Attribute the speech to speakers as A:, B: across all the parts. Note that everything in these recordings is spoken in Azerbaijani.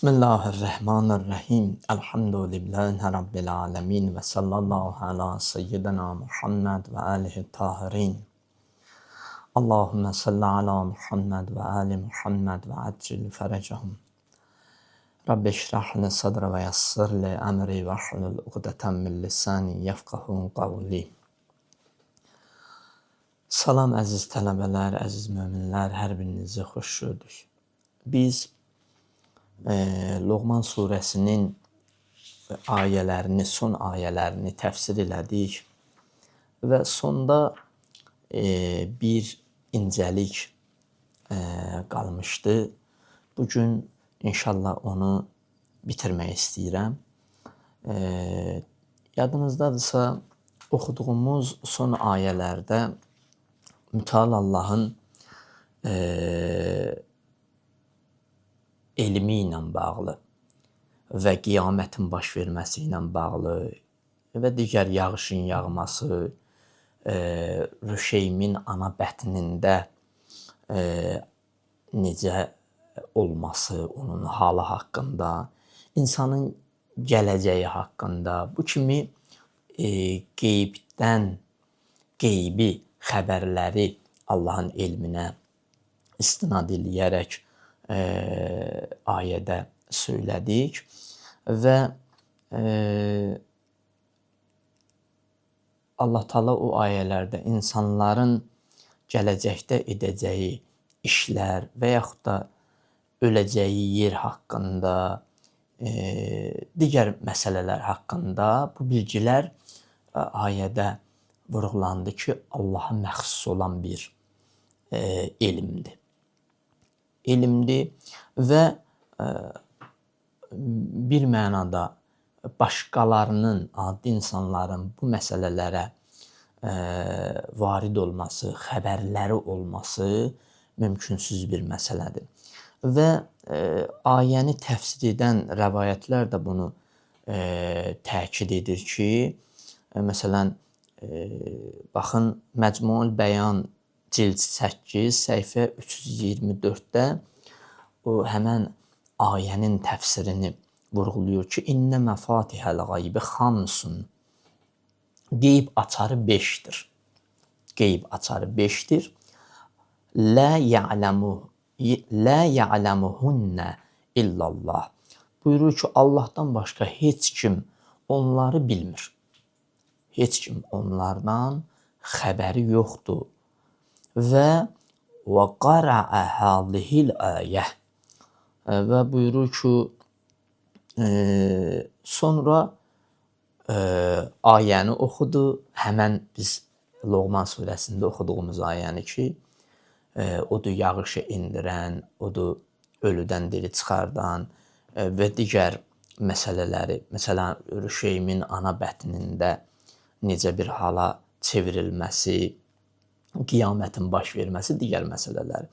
A: Bismillahirrahmanirrahim. Elhamdülillahi Rabbil alemin ve sallallahu ala seyyidina Muhammed ve alihi tahirin. Allahümme salli ala Muhammed ve ali Muhammed ve accil fərəcəhum. Rabbi şrah li sadri ve yassir li emri ve hlul uqdeten min lisani yefqahu qavli. Salam əziz tələbələr, əziz möminlər, hər birinizi xoş gördük. Biz Loğman surəsinin ayələrini, son ayələrini təfsir elədik və sonda bir incəlik qalmışdı. Bugün inşallah onu bitirmək istəyirəm. Yadınızdadırsa, oxuduğumuz son ayələrdə Mütəal Allahın elmi ilə bağlı və qiyamətin baş verməsi ilə bağlı və digər yağışın yağması, Rüşeymin ana bətnində necə olması, onun halı haqqında, insanın gələcəyi haqqında bu kimi qeybdən qeybi xəbərləri Allahın elminə istinad eləyərək ayədə söylədik və Allah Taala o ayələrdə insanların gələcəkdə edəcəyi işlər və yaxud da öləcəyi yer haqqında, digər məsələlər haqqında bu bilgilər ayədə vurğulandı ki, Allaha məxsus olan bir elmdir. Elmdir və bir mənada başqalarının, adi insanların bu məsələlərə varid olması, xəbərləri olması mümkünsüz bir məsələdir. Və ayəni təfsir edən rəvayətlər də bunu təkid edir ki, məsələn, baxın, Məcmuul Bəyan cild 8, səhifə 324-də o həmən ayənin təfsirini vurğuluyor ki, İnnə məfatihəl qaybi xamsun. Qeyb açarı 5-dir. Qeyb açarı 5-dir. Lə ya'ləmuhunnə illallah. Buyurur ki, Allahdan başqa heç kim onları bilmir. Heç kim onlardan xəbəri yoxdur. Və və qara'a hadihil ayə. Və buyurur ki, sonra ayəni oxudu. Həmən biz Loğman surəsində oxuduğumuz ayəni ki, odur yağışı endirən, odur ölüdən diri çıxardan və digər məsələləri. Məsələn, Rüşeymin ana bətnində necə bir hala çevrilməsi, qiyamətin baş verməsi, digər məsələlər.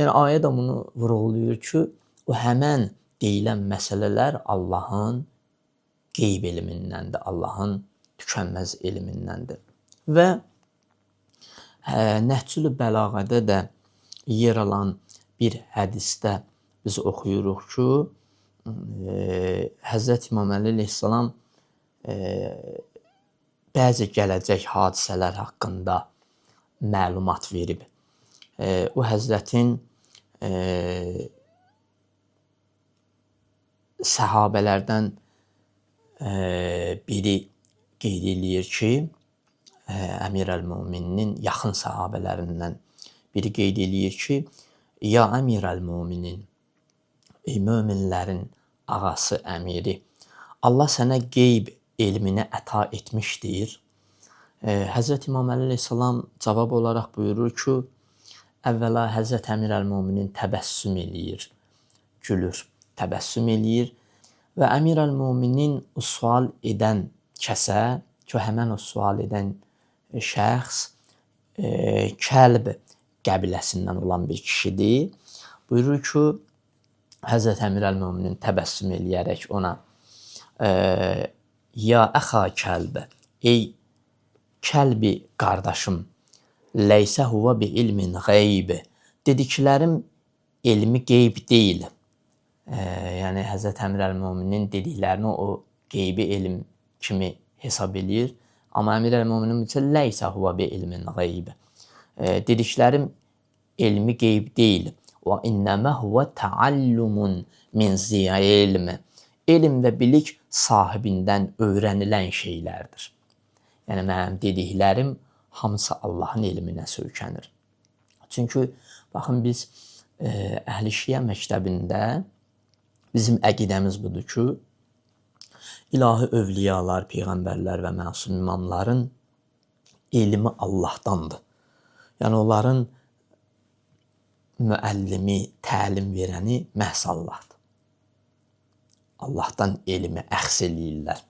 A: Yəni ayə də bunu vurğulayır ki, o həmən deyilən məsələlər Allahın qeyb elmindəndir, Allahın tükənməz elmindəndir. Və Nəhcül Bəlağədə də yer alan bir hədisdə biz oxuyuruq ki, Həzrət İmam Əli əleyhissalam bəzi gələcək hadisələr haqqında məlumat verib. O həzrətin səhabələrdən biri qeyd eləyir ki, Əmir əl-Mömininin yaxın səhabələrindən biri qeyd eləyir ki, ya Əmir əl-Möminin, ey möminlərin ağası, əmiri, Allah sənə qeyb elmini əta etmişdir. Həzrət İmam Əli əleyhissalam cavab olaraq buyurur ki, əvvəla Həzrət Əmir əl-Möminin təbəssüm eləyir, gülür, təbəssüm eləyir və Əmir əl-Möminin o sual edən kəsə, ki, həmən o sual edən şəxs Kəlb qəbiləsindən olan bir kişidir. Buyurur ki, Həzrət Əmir əl-Möminin təbəssüm eləyərək ona ya əxa kəlb, ey kəlbi qardaşım, ləysə huvə bi ilmin qeyb, dediklərim elmi qeyb deyil. Yəni Həzrət Əmirəl-Möminin dediklərini o qeybi elm kimi hesab eləyir. Amma Əmirəl-Möminin isə leysə huve bi ilmin qeyb. Dediklərim elmi qeyb deyil. Və innəmə huve təallumun min zi ilm. Elm və bilik sahibindən öyrənilən şeylərdir. Yəni mənim dediklərim hamısı Allahın elminə söykənir. Çünki baxın biz Əhl-i Şiə məktəbində bizim əqidəmiz budur ki, ilahi övliyalar, peyğəmbərlər və məsum imamların elmi Allahdandır. Yəni onların müəllimi, təlim verəni məhz Allahdır. Allahdan elmi əxz eləyirlər.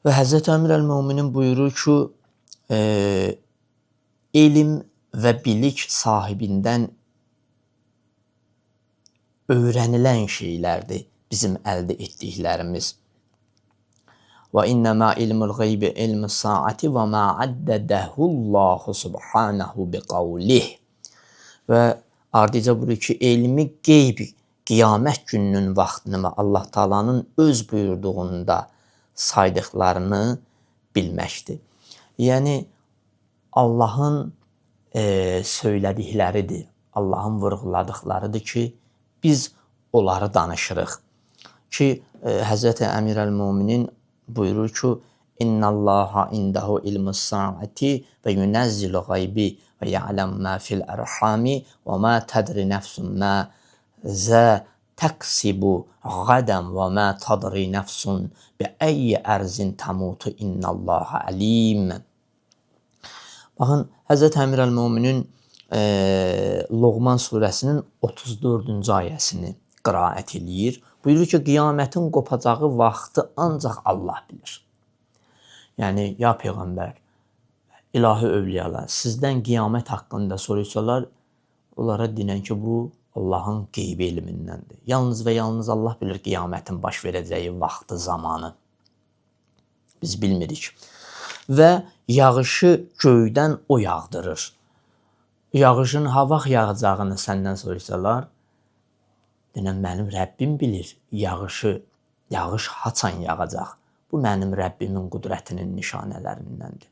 A: Və Həzrət Əmirəl-Möminin buyurur ki, elm və bilik sahibindən öyrənilən şeylərdir bizim əldə etdiklərimiz. Və innəmə ilmul qeybi ilmus saati və ma addədəhullahu subhanahu biqavlih. Və ardıca buyurur ki, elmi qeyb qiyamət gününün vaxtını və Allah Taala'nın öz buyurduğunda saydıqlarını bilməkdir. Yəni Allahın söylədikləridir, Allahın vurğuladıqlarıdır ki, biz onları danışırıq. Ki Həzrət Əmirəl-Möminin buyurur ki, İnnallaha indahu ilmus saati və yunezzilu gaybi və ya'lem ma fil erhami və ma tedri nefsun ma za təksibu gadan və ma tadri nefsun bi əyyi ərzin tamutu innallaha alim. Baxın, Həzrət Əmirəl-Möminin Loğman surəsinin 34-cü ayəsini qiraət eləyir. Buyurur ki, qiyamətin qopacağı vaxtı ancaq Allah bilir. Yəni, ya Peyğəmbər, ilahi övliyalar, sizdən qiyamət haqqında soruşsalar, onlara dinən ki, bu Allahın qeybi elmindəndir. Yalnız və yalnız Allah bilir qiyamətin baş verəcəyi vaxtı, zamanı. Biz bilmirik. Və yağışı göydən o yağdırır. Yağışın ha vaxt yağacağını səndən soruşsalar, denən mənim Rəbbim bilir yağışı, yağış haçan yağacaq. Bu mənim Rəbbimin qüdrətinin nişanələrindəndir.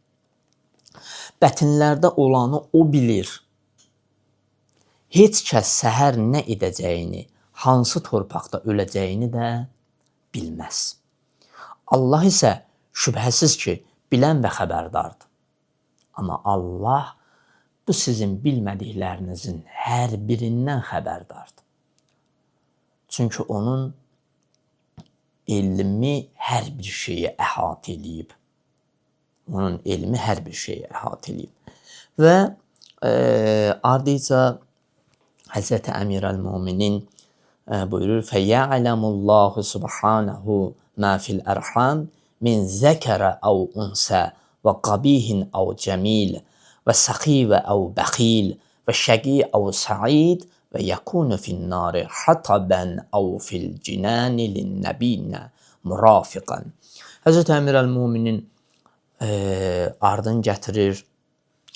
A: Bətinlərdə olanı o bilir. Heç kəs səhər nə edəcəyini, hansı torpaqda öləcəyini də bilməz. Allah isə şübhəsiz ki, bilən və xəbərdardır. Amma Allah bu sizin bilmədiklərinizin hər birindən xəbərdardır. Çünki onun elmi hər bir şeyi əhatə eləyib. Onun elmi hər bir şeyi əhatə eləyib. Və ardıca Həzrəti Əmirəl-Möminin buyurur: "Fəyə'ləmullahu subhanahu ma fil ərham min zəkərə əv unsə və qabihin əv cəmil və səxivə əv bəxil və şəqi əv səid və yəkunu fin-nari hataban əv fil cinani lin-nəbiyyinə murafiqan." Həzrəti Əmirəl-Möminin ardın gətirir.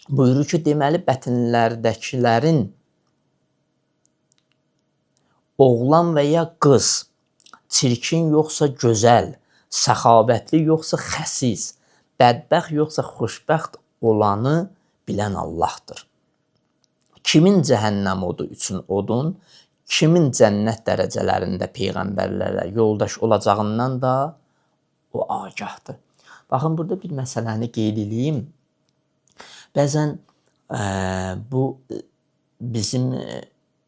A: Buyurur ki, deməli bətinlərdəkilərin oğlan və ya qız, çirkin yoxsa gözəl, səxavətli yoxsa xəsis, bədbəxt yoxsa xoşbəxt olanı bilən Allahdır. Kimin cəhənnəm odu üçün odun, kimin cənnət dərəcələrində peyğəmbərlərə yoldaş olacağından da o agahdır. Baxın, burada bir məsələni qeyd eləyim. Bəzən bu bizim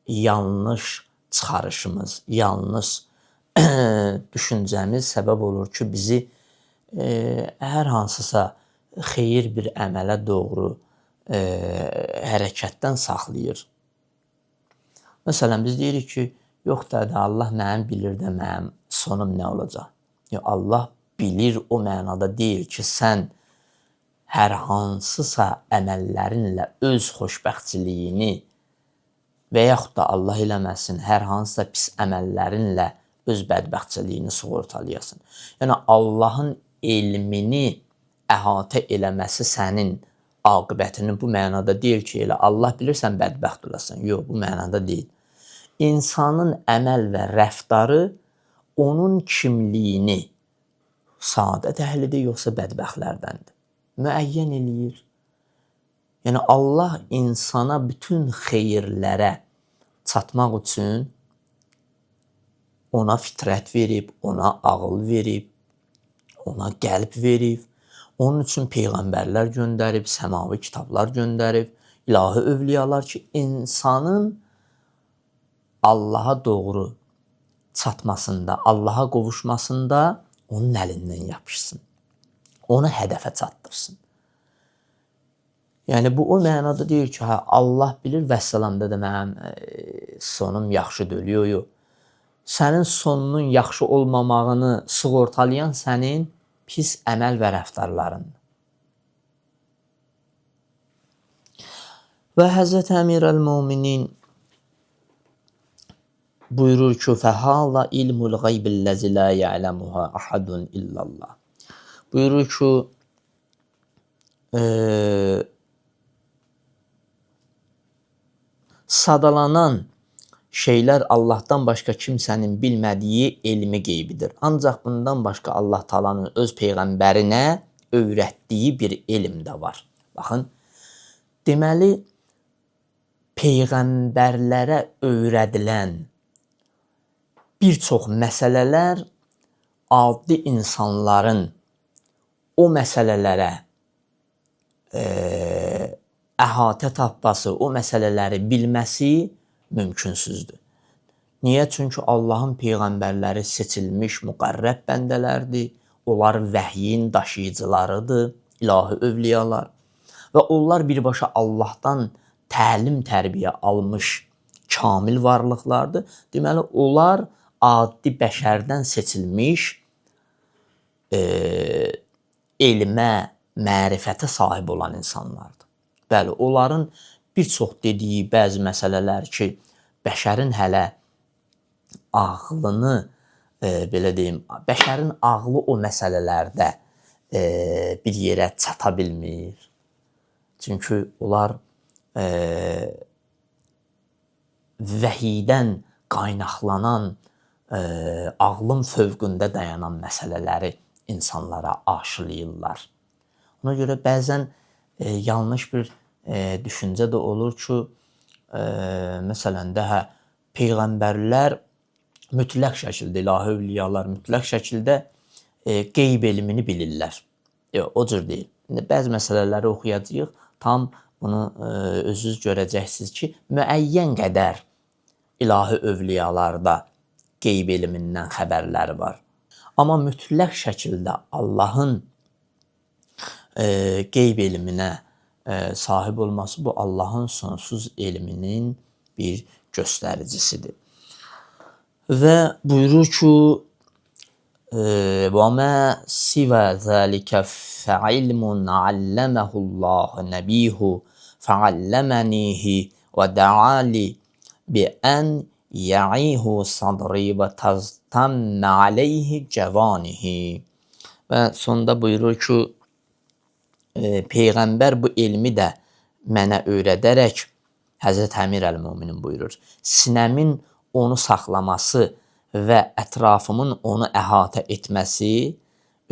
A: yanlış çıxarışımız, yanlış düşüncəmiz səbəb olur ki, bizi hər hansısa xeyir bir əmələ doğru hərəkətdən saxlayır. Məsələn, biz deyirik ki, yox da, Allah mənim bilir də mənim sonum nə olacaq. Yox, Allah bilir o mənada deyil ki, sən hər hansısa əməllərinlə öz xoşbəxtçiliyini və yaxud da Allah eləməsin, hər hansısa pis əməllərinlə öz bədbəxtçiliyini sığortalayasan. Yəni, Allahın elmini əhatə eləməsi sənin aqibətini bu mənada deyil ki, elə Allah bilir sən bədbəxt olasan. Yox, bu mənada deyil. İnsanın əməl və rəftarı onun kimliyini saadət əhlidir, yoxsa bədbəxtlərdəndir? Müəyyən eləyir. Yəni Allah insana bütün xeyirlərə çatmaq üçün ona fitrət verib, ona ağıl verib, ona qəlb verib. Onun üçün peyğəmbərlər göndərib, səmavi kitablar göndərib, ilahi övliyalar ki, insanın Allaha doğru çatmasında, Allaha qovuşmasında onun əlindən yapışsın. Onu hədəfə çatdırsın. Yəni bu o mənada deyir ki, hə Allah bilir, vəssalamda da mənim sonum yaxşı deyil. Yox, yox. Sənin sonunun yaxşı olmamağını sığortalayan sənin pis əməl və rəftarlarındır. Və Həzrət Əmirəl-Möminin buyurur ki, "Fəhəza ilmul qeybi'l-ləzi la ya'lemuha ahadun illallah." Buyurur ki, sadalanan şeylər Allahdan başqa kimsənin bilmədiyi elmi qeybidir. Ancaq bundan başqa Allah Taala'nın öz peyğəmbərinə öyrətdiyi bir elm də var. Baxın, deməli peyğəmbərlərə öyrədilən bir çox məsələlər adi insanların o məsələlərə əhatə tapması, o məsələləri bilməsi mümkünsüzdür. Niyə? Çünki Allahın peyğəmbərləri seçilmiş müqərrəb bəndələrdir. Onlar vəhyin daşıyıcılarıdır, ilahi övliyalar. Və onlar birbaşa Allahdan təlim tərbiyə almış kamil varlıqlardır. Deməli, onlar adi bəşərdən seçilmiş elmə, mərifətə sahib olan insanlardır. Bəli, onların bir çox dediyi bəzi məsələlər ki, bəşərin hələ ağlını, belə deyim, bəşərin ağlı o məsələlərdə bir yerə çata bilmir. Çünki onlar vəhiydən qaynaqlanan, ağlın fövqündə dayanan məsələləri insanlara aşılayırlar. Ona görə bəzən yanlış bir düşüncə də olur ki, məsələn də hə, peyğəmbərlər mütləq şəkildə, ilahi övliyalar mütləq şəkildə qeyb elmini bilirlər. Yox, o cür deyil. İndi bəzi məsələləri oxuyacağıq, tam bunu özünüz görəcəksiniz ki, müəyyən qədər ilahi övliyalarda qeyb elmindən xəbərləri var. Amma mütləq şəkildə Allahın qeyb elminə sahib olması bu Allahın sonsuz elminin bir göstəricisidir. Və buyurur ki, və mə sivə zəlikə fəilmun alləməhullahu nəbihu fəalləmənihi və dəali bi ən ya'ihu sadri və taztammə aleyhi cəvanihi. Və sonda buyurur ki, Peyğəmbər bu elmi də mənə öyrədərək, Həzrət Əmir əl-Möminin buyurur, sinəmin onu saxlaması və ətrafımın onu əhatə etməsi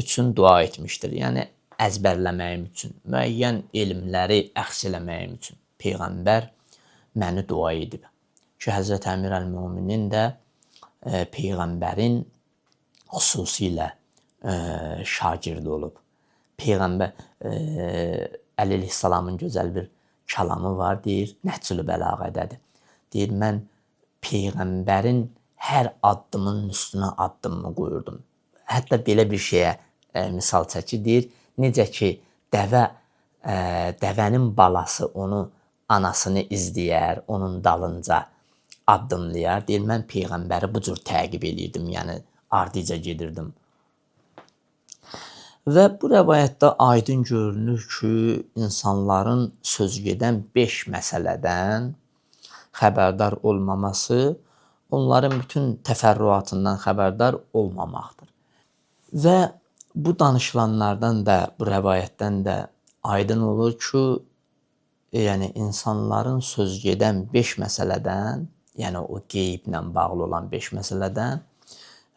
A: üçün dua etmişdir. Yəni, əzbərləməyim üçün, müəyyən elmləri əxz eləməyim üçün Peyğəmbər məni dua edib. Ki, Həzrət Əmir əl-Möminin də Peyğəmbərin xüsusilə şagirdi olub. Peyğəmbər Əli əleyhissalamın gözəl bir kəlamı var, deyir, Nəhcül Bəlağədədir. Deyir, mən Peyğəmbərin hər addımının üstünə addımımı qoyurdum. Hətta belə bir şeyə misal çəkir, deyir, necə ki, dəvənin balası onu anasını izləyər, onun dalınca addımlayar. Deyir, mən Peyğəmbəri bu cür təqib eləyirdim, yəni ardıca gedirdim. Və bu rəvayətdə aydın görünür ki, insanların söz gedən 5 məsələdən xəbərdar olmaması onların bütün təfərrüatından xəbərdar olmamaqdır. Və bu danışılanlardan da, bu rəvayətdən də aydın olur ki, yəni insanların söz gedən 5 məsələdən, yəni o qeyblə bağlı olan 5 məsələdən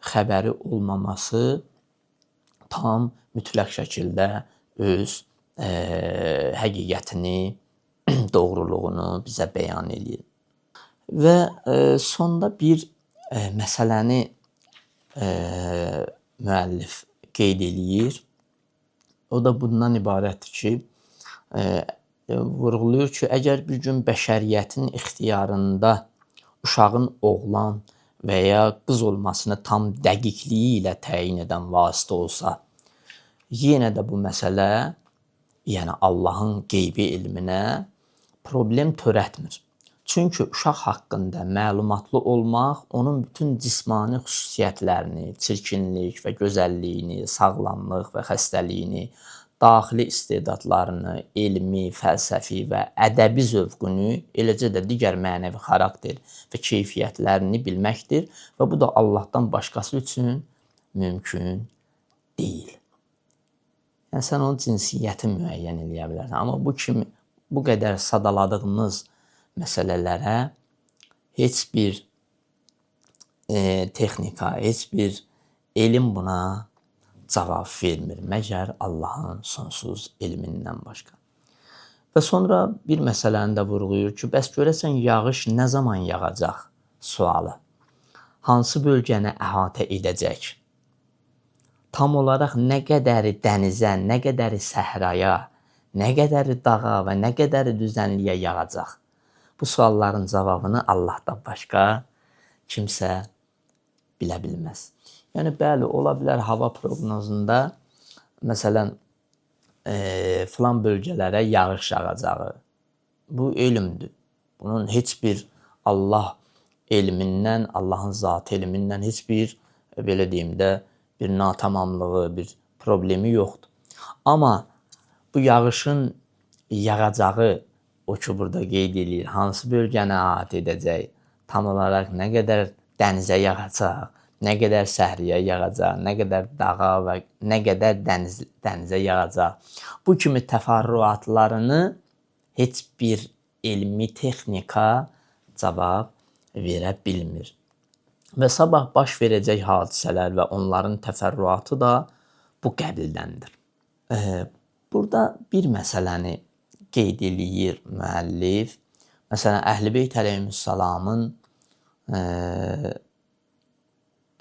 A: xəbəri olmaması tam mütləq şəkildə öz həqiqətini, doğruluğunu bizə bəyan eləyir. Və sonda bir məsələni müəllif qeyd eləyir. O da bundan ibarətdir ki, vurğulayır ki, əgər bir gün bəşəriyyətin ixtiyarında uşağın oğlan və ya qız olmasını tam dəqiqliyi ilə təyin edən vasitə olsa, yenə də bu məsələ, yəni Allahın qeybi elminə problem törətmir. Çünki uşaq haqqında məlumatlı olmaq onun bütün cismani xüsusiyyətlərini, çirkinlik və gözəlliyini, sağlamlıq və xəstəliyini, daxili istedadlarını, elmi, fəlsəfi və ədəbi zövqünü, eləcə də digər mənəvi xarakter və keyfiyyətlərini bilməkdir və bu da Allahdan başqası üçün mümkün deyil. Yəni sən onun cinsiyyətini müəyyən eləyə bilərsən, amma bu kimi bu qədər sadaladığımız məsələlərə heç bir texnika, heç bir elm buna cavab vermir, məgər Allahın sonsuz elmindən başqa. Və sonra bir məsələni də vurğulayır ki, bəs görəsən yağış nə zaman yağacaq sualı. Hansı bölgəni əhatə edəcək? Tam olaraq nə qədəri dənizə, nə qədəri səhraya, nə qədəri dağa və nə qədəri düzənliyə yağacaq? Bu sualların cavabını Allahdan başqa kimsə bilə bilməz. Yəni bəli, ola bilər hava proqnozunda məsələn filan bölgələrə yağış yağacağı. Bu elmdir. Bunun heç bir Allah elmindən, Allahın zatı elmindən heç bir belə deyim də bir natamamlığı, bir problemi yoxdur. Amma bu yağışın yağacağı, o ki burada qeyd eləyir, hansı bölgəni əhatə edəcək, tam olaraq nə qədər dənizə yağacaq, nə qədər səhriyə yağacaq, nə qədər dağa və nə qədər dənizə yağacaq. Bu kimi təfərrüatlarını heç bir elmi texnika cavab verə bilmir. Və sabah baş verəcək hadisələr və onların təfərrüatı da bu qəbildəndir. Burada bir məsələni qeyd eləyir müəllif. Məsələn, Əhl-i Beyt əleyhissalamın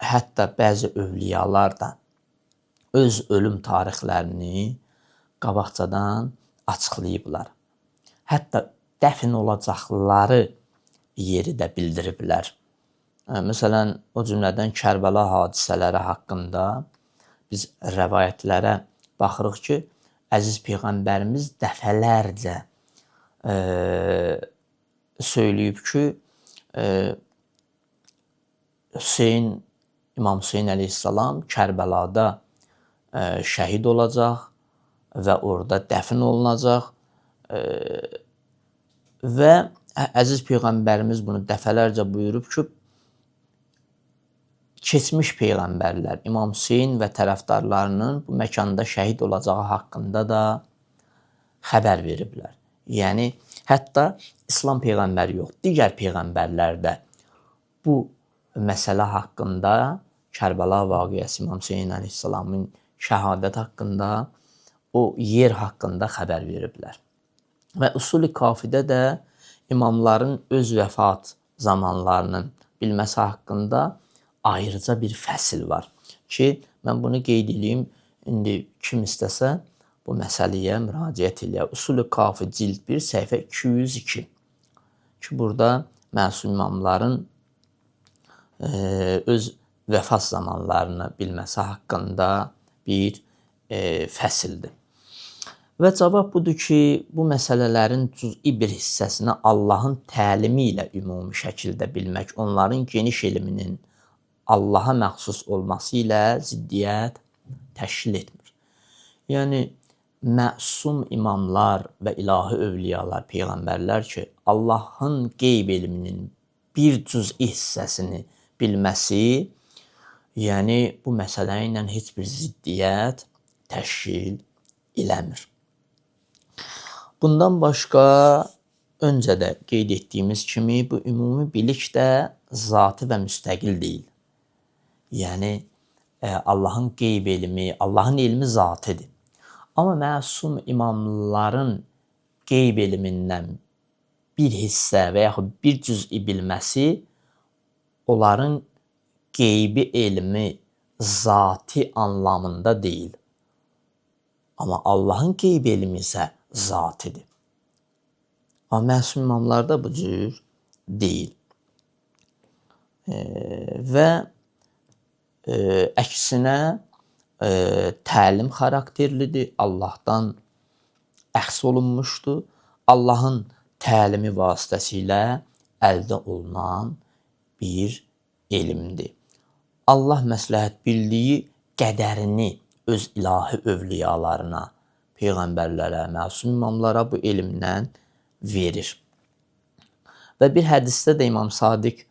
A: hətta bəzi övliyalar da öz ölüm tarixlərini qabaqcadan açıqlayıblar. Hətta dəfn olacaqları yeri də bildiriblər. Məsələn, o cümlədən Kərbəla hadisələri haqqında biz rəvayətlərə baxırıq ki, əziz Peyğəmbərimiz dəfələrcə söyləyib ki, İmam Hüseyn əleyhissalam Kərbəlada şəhid olacaq və orada dəfn olunacaq və əziz Peyğəmbərimiz bunu dəfələrcə buyurub ki, keçmiş peyğəmbərlər İmam Hüseyn və tərəfdarlarının bu məkanda şəhid olacağı haqqında da xəbər veriblər. Yəni, hətta İslam peyğəmbəri yox, digər peyğəmbərlər də bu məsələ haqqında, Kərbəla vaqiəsi, İmam Hüseyn əleyhissalamın şəhadət haqqında, o yer haqqında xəbər veriblər. Və Usul-i Kafidə də imamların öz vəfat zamanlarının bilməsi haqqında ayrıca bir fəsil var ki, mən bunu qeyd eləyim, indi kim istəsə bu məsələyə müraciət eləyə. Usul-i Kafi cild 1, səhifə 202 ki, burada məsum imamların öz vəfat zamanlarını bilməsi haqqında bir fəsildir. Və cavab budur ki, bu məsələlərin cüz'i bir hissəsini Allahın təlimi ilə ümumi şəkildə bilmək, onların geniş elminin Allaha məxsus olması ilə ziddiyyət təşkil etmir. Yəni, məsum imamlar və ilahi övliyalar, peyğəmbərlər ki, Allahın qeyb elminin bir cüz'i hissəsini bilməsi, yəni bu məsələ ilə heç bir ziddiyyət təşkil eləmir. Bundan başqa, öncə də qeyd etdiyimiz kimi, bu ümumi bilik də zati və müstəqil deyil. Yəni Allahın qeyb elmi, Allahın elmi zatidir. Amma məsum imamların qeyb elmindən bir hissə və yaxud bir cüz'i bilməsi onların qeybi elmi zati anlamında deyil. Amma Allahın qeyb elmi isə zatidir. Amma məsum imamlarda bu cür deyil. Və əksinə təlim xarakterlidir. Allahdan əxz olunmuşdur. Allahın təlimi vasitəsilə əldə olunan bir elmdir. Allah məsləhət bildiyi qədərini öz ilahi övliyalarına, peyğəmbərlərə, məsum imamlara bu elmdən verir. Və bir hədisdə də İmam Sadiq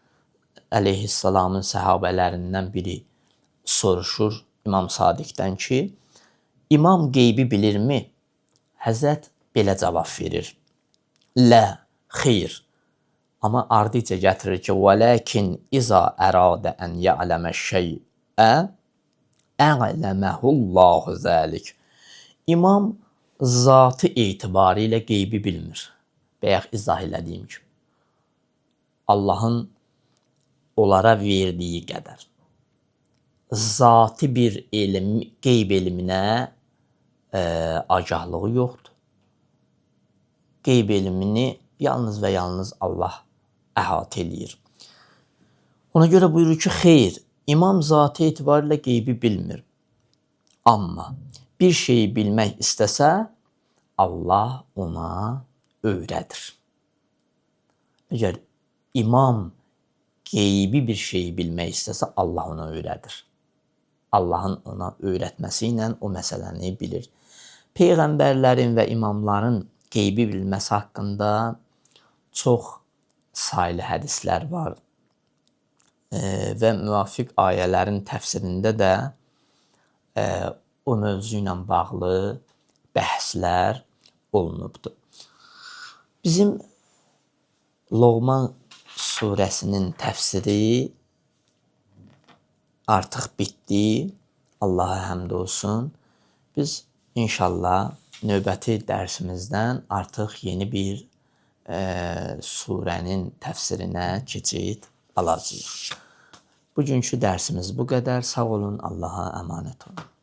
A: əleyhissalamın səhabələrindən biri soruşur İmam Sadiqdən ki, İmam qeybi bilirmi? Həzrət belə cavab verir. Lə, xeyr. Amma ardıca gətirir ki, "Vəlakin iza əradə ən ya'ləmə şey'ə a'ləməhullahu zəlik." İmam zatı etibarilə qeybi bilmir. Bayaq izah elədiyim kimi. Allahın onlara verdiyi qədər zati bir elm, qeyb elminə agahlığı yoxdur. Qeyb elmini yalnız və yalnız Allah əhatə eləyir. Ona görə buyurur ki, xeyr, imam zatı etibarilə qeybi bilmir. Amma bir şeyi bilmək istəsə, Allah ona öyrədir. Əgər imam qeybi bir şeyi bilmək istəsə, Allah ona öyrədir. Allahın ona öyrətməsi ilə o məsələni bilir. Peyğəmbərlərin və imamların qeybi bilməsi haqqında çox saylı hədislər var. Və müvafiq ayələrin təfsirində də o mövzu ilə bağlı bəhslər olunubdur. Bizim Loğman surəsinin təfsiri artıq bitdi. Allaha həmd olsun. Biz inşallah növbəti dərsimizdən artıq yeni bir surənin təfsirinə keçid alacağıq. Bugünkü dərsimiz bu qədər. Sağ olun, Allaha əmanət olun.